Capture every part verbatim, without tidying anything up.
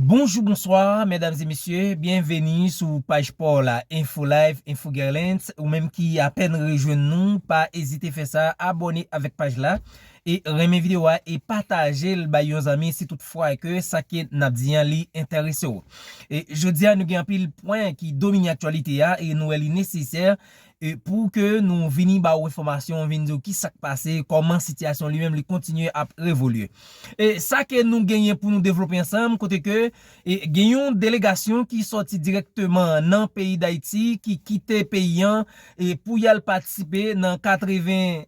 Bonjou, bonswa, medam e mesye, byenveni sou paj pa w la, Info Live, Info Guerlain. Ou menm ki apèn rejwenn nou, pa ezite fè sa, abòne avèk paj la, e renmen videyo a, e pataje l bay yon zanmi si tout fwa ke sa ke n ap di an li enterese w. E jodi a, nou gen anpil pwen ki domine aktyalite a, e nou wè li nesesè e pou ke nou vini ba w enfòmasyon, vin di w ki sa k pase, kòman sitiyasyon li menm li kontinye ap evolye. E sa ke nou genyen pou nou devlope ansanm, kote ke e, gen yon delegasyon ki sòti dirèkteman nan peyi Dayiti, ki kite peyi an e pou y al patisipe nan katreven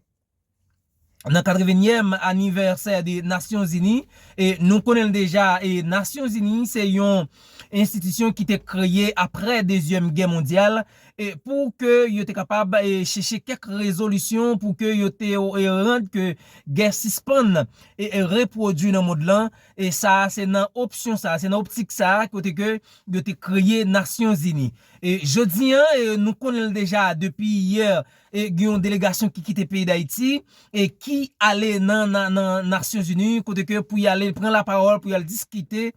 nan katrevennyèm anivèsè de Nasyonzini. E nou konnen l deja, e Nasyonzini se yon enstitisyon ki te kreye aprè Dezyèm Gè Mondyal, e pou ke yo te kapab e, chèche kèk rezolisyon pou ke yo te e, rann ke gè sispann e, e repwodui nan mond lan. E sa a se nan opsyon sa a, se nan optik sa a kote ke yo te kreye Nasyonzini. E jodi an, e, nou konnen l deja depi yè, e gen yon delegasyon ki kite peyi Dayiti e ki ale nan, nan, nan Nasyonzini, kote ke pou y ale pran lapawòl, pou y al diskite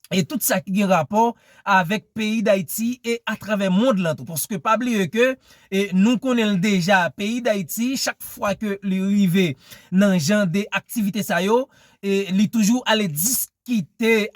e tout sa ki gen rapò avèk peyi Dayiti e atravè mond lan tou. Paske pa bliye ke e, nou konnen l deja, peyi Dayiti, chak fwa ke li rive nan jan de aktivite sa yo, e, li toujou ale diskite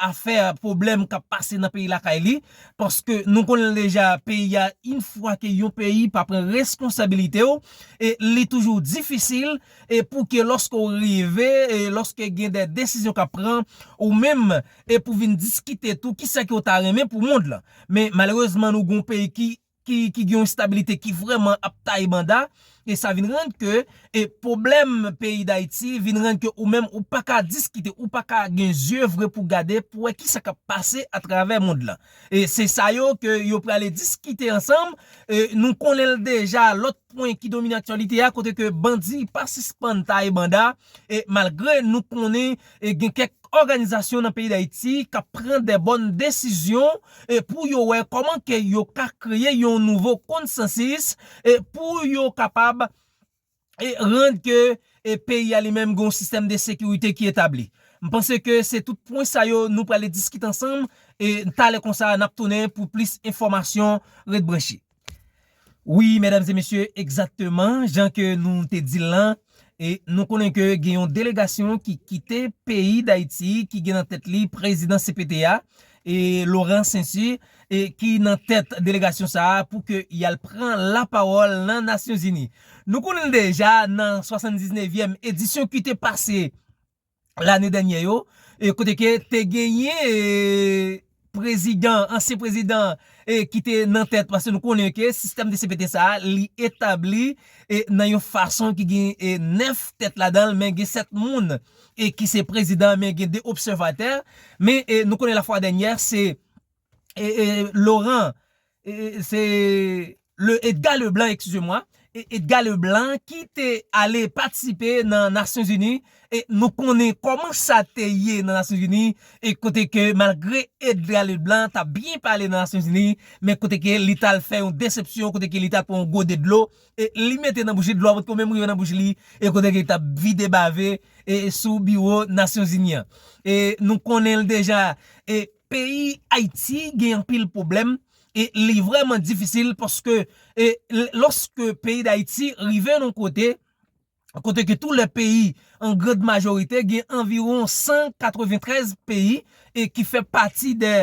afè pwoblèm k ap pase nan peyi lakay li, paske nou konnen l deja, peyi a, yon fwa ke yon peyi pa pran responsabilite w, e, li toujou difisil, e pou ke lòske w rive, e lòske gen de desizyon k ap pran, ou menm, e pou vin diskite tou, kisa ke w ta renmen pou mond lan. Men malerezman, nou gen yon peyi ki, ki, ki gen yon estabilite ki vrèman ap taye banda, e sa vin rann ke, e pwoblèm peyi Dayiti, vin rann ke ou menm, ou pa ka diskite, ou pa ka gen zye vre pou gade, pou wè kisa k ap pase atravè mond lan. E se sa yo ke yo prale diskite ansanm. E nou konnen l deja, lòt pwen ki domine aktyalite a, kote ke bandi pa sispann taye banda, e malgre nou konnen e gen kèk òganizasyon nan peyi Dayiti k ap pran de bòn desizyon e pou yo wè kòman ke yo ka kreye yon nouvo konsansis e pou yo kapab e rann ke e peyi a li menm gen yon sistèm de sekirite ki etabli. M panse ke se tout pwen sa yo nou prale diskite ansanm, e talè konsa n ap tounen pou plis enfòmasyon. Ret branche. Wi, medam e mesye, egzakteman, jan ke nou te di l lan, e nou konnen ke gen yon delegasyon ki kite peyi Dayiti, ki gen nan tèt li prezidan C P T a, e Laurent Saint-Cyr, e ki nan tèt delegasyon sa a pou ke y al pran lapawòl nan Nasyonzini. Nou konnen l deja nan swasanndiznèvyèm edisyon ki te pase lane dènyè yo, e kote ke te genyen, e, prezidan, ansyen prezidan, e ki te nan tèt, paske nou konnen ke sistèm de C P T sa a, li etabli e nan yon fason ki gen e nèf tèt ladan l, men gen sèt moun e ki se prezidan, men gen de obsèvatè. Men e nou konnen lafwa dènyè, se e, e, Laurent, e, e, se le Edgar Leblanc, excusez-moi, e Edgar Leblanc ki te ale patisipe nan Nasyonzini, e nou konnen kòman sa te ye nan Nasyonzini, e kote ke malgre Edgar Leblanc t ap byen pale nan Nasyonzini, men kote ke li t al fè yon desepsyon, kote ke li t al pran yon gode dlo, e li mete nan bouch li, dlo a potko menm rive nan bouch li, e kote ke li t ap vide bave e sou biwo Nasyonzini an. E nou konnen l deja, e peyi Ayiti gen anpil pwoblèm, e li vrèman difisil paske e l- lòske peyi Dayiti rive nan kote, kote ke tou lè peyi an grand majorite, gen anviwon san katreventrèz peyi e ki fè pati de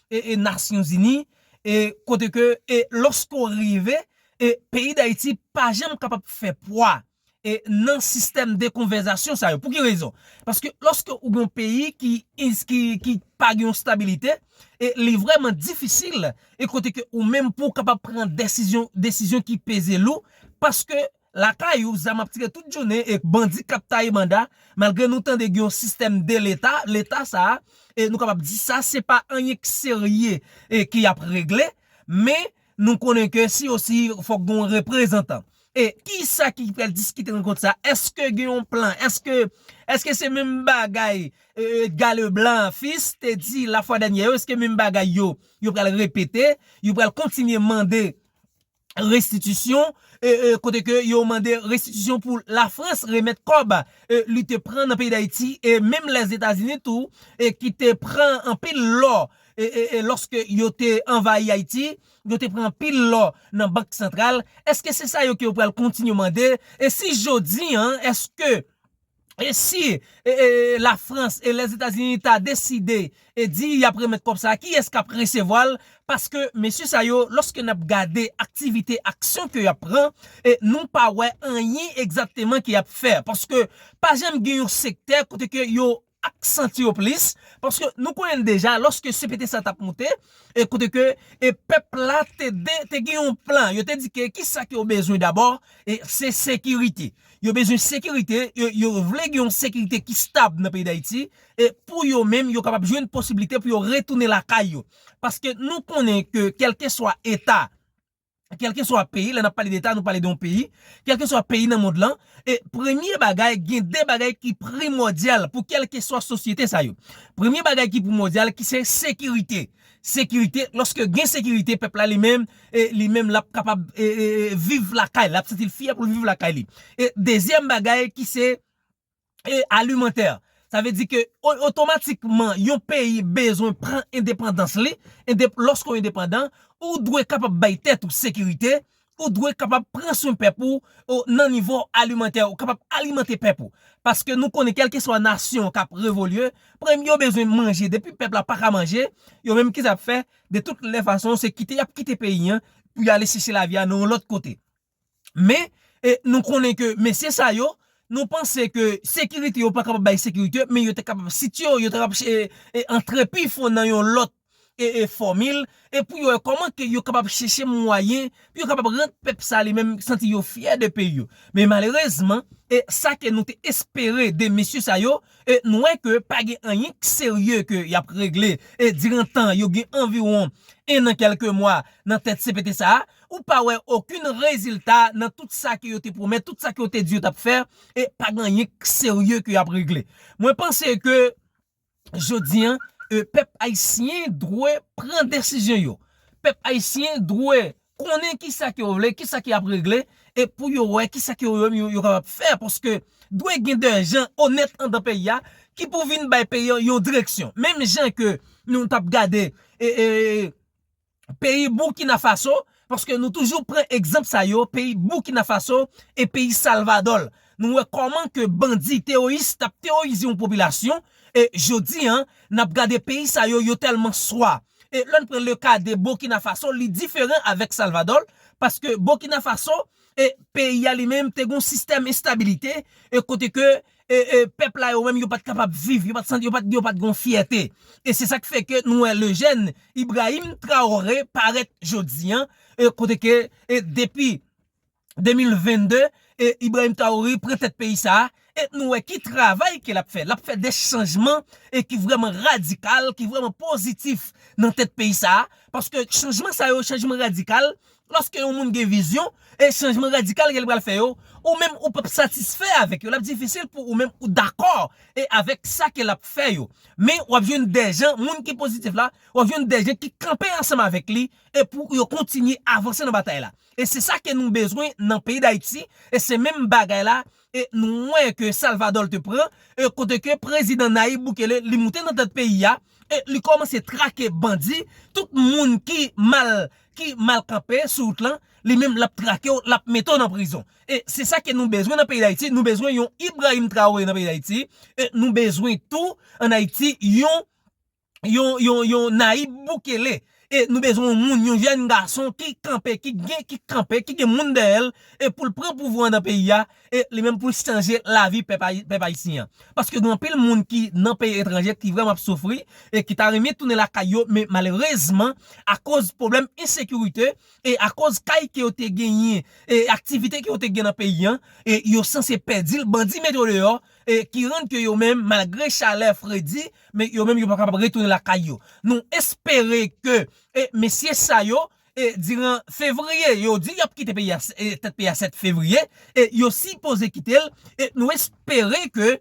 e, e Nasyonzini, e kote ke e lòske w rive, e peyi Dayiti pa janm kapab fè pwa e nan sistèm de konvèzasyon sa yo. Pou ki rezon? Paske lòske ou gen yon peyi ki, ki, ki pa gen yon stabilite, e li vrèman difisil, e kote ke ou menm pou w kapab pran desizyon, desizyon ki peze lou, paske lakay ou, zam ap tire tout jounen, e bandi k ap taye banda, malgre nou tande gen yon sistèm de leta, leta sa a, e nou kapab di sa, se pa anyen k serye e ki ap regle, men nou konnen ke si osi fòk gen yon reprezantan. E kisa ki pral diskite rankont sa? Èske gen yon plan? Èske, èske se menm bagay e, Edgar Leblanc fils te di lafwa dènyè yo? Èske menm bagay yo, yo pral repete? Yo pral kontinye mande restitisyon, e, e, kote ke yo mande restitisyon pou Lafrans remèt kòb, e, li te pran nan peyi Dayiti, e menm Lèzetazini tou, e ki te pran anpil lò, e, e, e lòske yo te anvayi Ayiti, yo te pran anpil lò nan Bank Santral. Èske se sa yo ke yo pral kontinye mande? E si jodi an, èske, e si, e, e, Lafrans e Lèzetazini ta deside e di y ap remèt kòb sa, kiyès k ap resevwa l? Paske mesye sa yo, lòske n ap gade aktivite, aksyon ke y ap pran, e nou pa wè anyen egzakteman ke y ap fè. Paske pa janm gen yon sektè kote ke yo aksanti yo plis, paske nou konnen deja, lòske C P T sa t ap moute, e kote ke, e pèp la te, de, te gen yon plan, yo te di ke kisa ke yo bezwen dabò, e se sekirite. Yo bezwen sekirite, yo, yo vle gen yon sekirite ki stab nan peyi Dayiti, e pou yo menm, yo kapab jwenn posiblite pou yo retounen lakay yo. Paske nou konnen ke kèlkeswa eta, kèlkeswa peyi, lè n ap pale de eta, nou pale de yon peyi, kèlkeswa peyi nan mond lan, e premye bagay, gen de bagay ki primòdyal pou kèlkeswa sosyete sa yo. Premye bagay ki primòdyal, ki se sekirite. Sekirite, lòske gen sekirite, pèp la li menm, e li menm l ap kapab, e, e, e, viv lakay, l ap santi l fyè pou l viv lakay li. E dezyèm bagay ki se, e, alimantè. Sa vle di ke o-, otomatikman yon peyi bezwen pran endepandans li, endep-, lòske w endepandan, ou dwe kapab bay tèt ou sekirite, ou dwe kapab pran swen pèp ou, o, nan nivo alimantè, ou kapab alimante pèp ou. Paske nou konnen kèlkeswa nasyon k ap evolye, premye yo bezwen manje, depi pèp la pa ka manje, yo menm kisa y ap fè? De tout lè fason, se kite y ap kite peyi an pou y ale chèche lavi a nan yon lòt kote. Men, e, nou konnen ke mesye sa yo, nou panse ke sekirite yo pa kapab bay sekirite, men yo te kapab sitye yo, yo te kapab, e, e, antre pi fon nan yon lòt, e, e, fòmil, e pou yo wè kòman ke yo kapab chèche mwayen pou yo kapab rann pèp sa li menm santi yo fyè de peyi yo. Men malerezman, e sa ke nou te espere de mesye sa yo, e nou wè ke pa gen anyen k serye ke y ap regle, e diran tan yo gen anviwon en an kèlke mwa nan tèt C P T sa a, ou pa wè okenn rezilta nan tout sa ke yo te pwomèt, tout sa ke yo te di yo t ap fè, e pa gen anyen k serye ke y ap regle. Mwen panse ke jodi an, e, pèp ayisyen dwe pran desizyon yo. Pèp ayisyen dwe konnen kisa ke yo vle, kisa ke y ap regle, e pou yo wè kisa ke yo, yo, yo kapab fè, paske dwe gen de jan onèt anndan peyi a ki pou vin bay peyi a yon direksyon. Menm jan ke nou t ap gade, e, e, peyi Burkina Faso, paske nou toujou pran egzanp sa yo, peyi Burkina Faso e peyi Salvador. Nou wè kòman ke bandi teworis t ap teworize yon popilasyon, e jodi an, n ap gade peyi sa yo, yo tèlman swa. E lè n pran le ka de Burkina Faso, li diferan avèk Salvador, paske Burkina Faso, e peyi a li menm te gon sistèm estabilite, e kote ke, e, e pèp la yo menm yo pa t kapab viv, yo pa t santi, yo pa t, yo pa t gon fyète. E se sa k fè ke nou wè le jèn Ibrahim Traoré parèt jodi an, e kote ke, e depi de mil vennde, e Ibrahim Traoré pran tèt peyi sa a, e nou wè ki travay ke l ap fè. L ap fè de chanjman, e ki vrèman radikal, ki vrèman pozitif nan tèt peyi sa a, paske chanjman sa yo, chanjman radikal, lòske yon moun gen vizyon, e chanjman radikal ke l pral fè yo, ou menm ou p ap satisfè avèk yo. L ap difisil pou ou menm ou dakò, e avèk sa ke l ap fè yo. Men w ap jwenn de jan, moun ki pozitif la, w ap jwenn de jan ki kanpe ansanm avèk li, e pou yo kontinye avanse nan batay la. E se sa ke nou bezwen nan peyi Dayiti, e se menm bagay la, e nou wè ke Salvador te pran, e kote ke prezidan Nayib Bukele, li moute nan tèt peyi a, e li kòmanse trake bandi, tout moun ki mal, ki mal kanpe sou wout lan, li menm l ap trake w, l ap mete w nan prizon. E se sa ke nou bezwen nan peyi Dayiti, nou bezwen yon Ibrahim Traoré nan peyi Dayiti, e nou bezwen tou ann Ayiti yon, yon, yon, yon Nayib Bukele. E nou bezwen yon moun, yon jèn gason ki kanpe, ki gen, ki kanpe, ki gen moun dèyè l, e pou l pran pouvwa nan peyi a, e li menm pou l chanje lavi pèp ayi-, pèp ayisyen an. Paske gen anpil moun ki nan peyi etranje ki vrèman ap soufri, e ki ta renmen tounen lakay yo, men malerezman, akoz pwoblèm ensekirite, e akoz kay ke yo te genyen, e aktivite ke yo te gen nan peyi an, e yo sanse pèdi l, bandi mete yo deyò, e ki rann ke yo menm, malgre chalè, fredi, men yo menm yo pa kapab retounen lakay yo. Nou espere ke, e mesye sa yo, e diran fevriye, yo di y ap kite peyi a, e tèt peyi a sèt fevriye, e yo sipoze kite l, e nou espere ke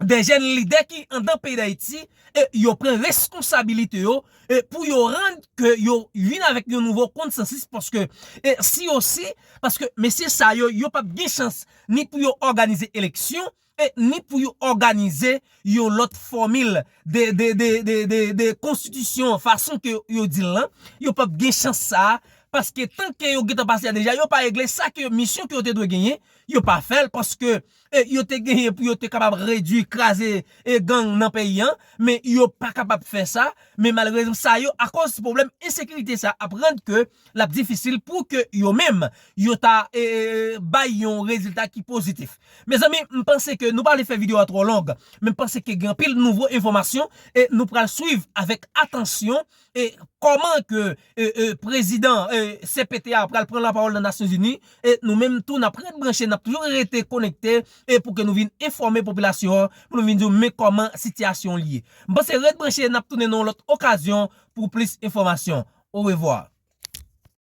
de jèn lidè ki andan peyi Dayiti, e yo pran responsabilite yo, e pou yo rann ke yo vin avèk yon nouvo konsansis, paske, e si osi, paske mesye sa yo, yo p ap gen chans ni pou yo òganize eleksyon, e ni pou yo òganize yon lòt fòmil de, de, de, de, de, de konstitisyon fason ke yo di l lan, yo p ap gen chans sa a, paske tan ke yo gentan pase a deja, yo pa regle sa ke misyon ke yo te dwe genyen, yo pa fè l, paske e, yo te genyen pou yo te kapab redui, kraze e gang nan peyi an, men yo pa kapab fè sa, men malerezman sa yo, akoz pwoblèm ensekirite sa ap rann ke l ap difisil pou ke yo menm, yo ta e, e, bay yon rezilta ki pozitif. Mezanmi, m panse ke nou pa vle fè videyo a twò long, men m panse ke gen anpil nouvo enfòmasyon e nou pral swiv avèk atansyon e kòman ke e, e, prezidan e, C P T a pral pran lapawòl nan Nasyonzini, e nou menm tou n ap ret branche, n ap toujou rete konekte e pou ke nou vin enfòme popilasyon an, pou nou vin di w men kòman sitiyasyon an ye. M panse ret branche, n ap tounen nan yon lòt okazyon pou plis enfòmasyon. Orevwa.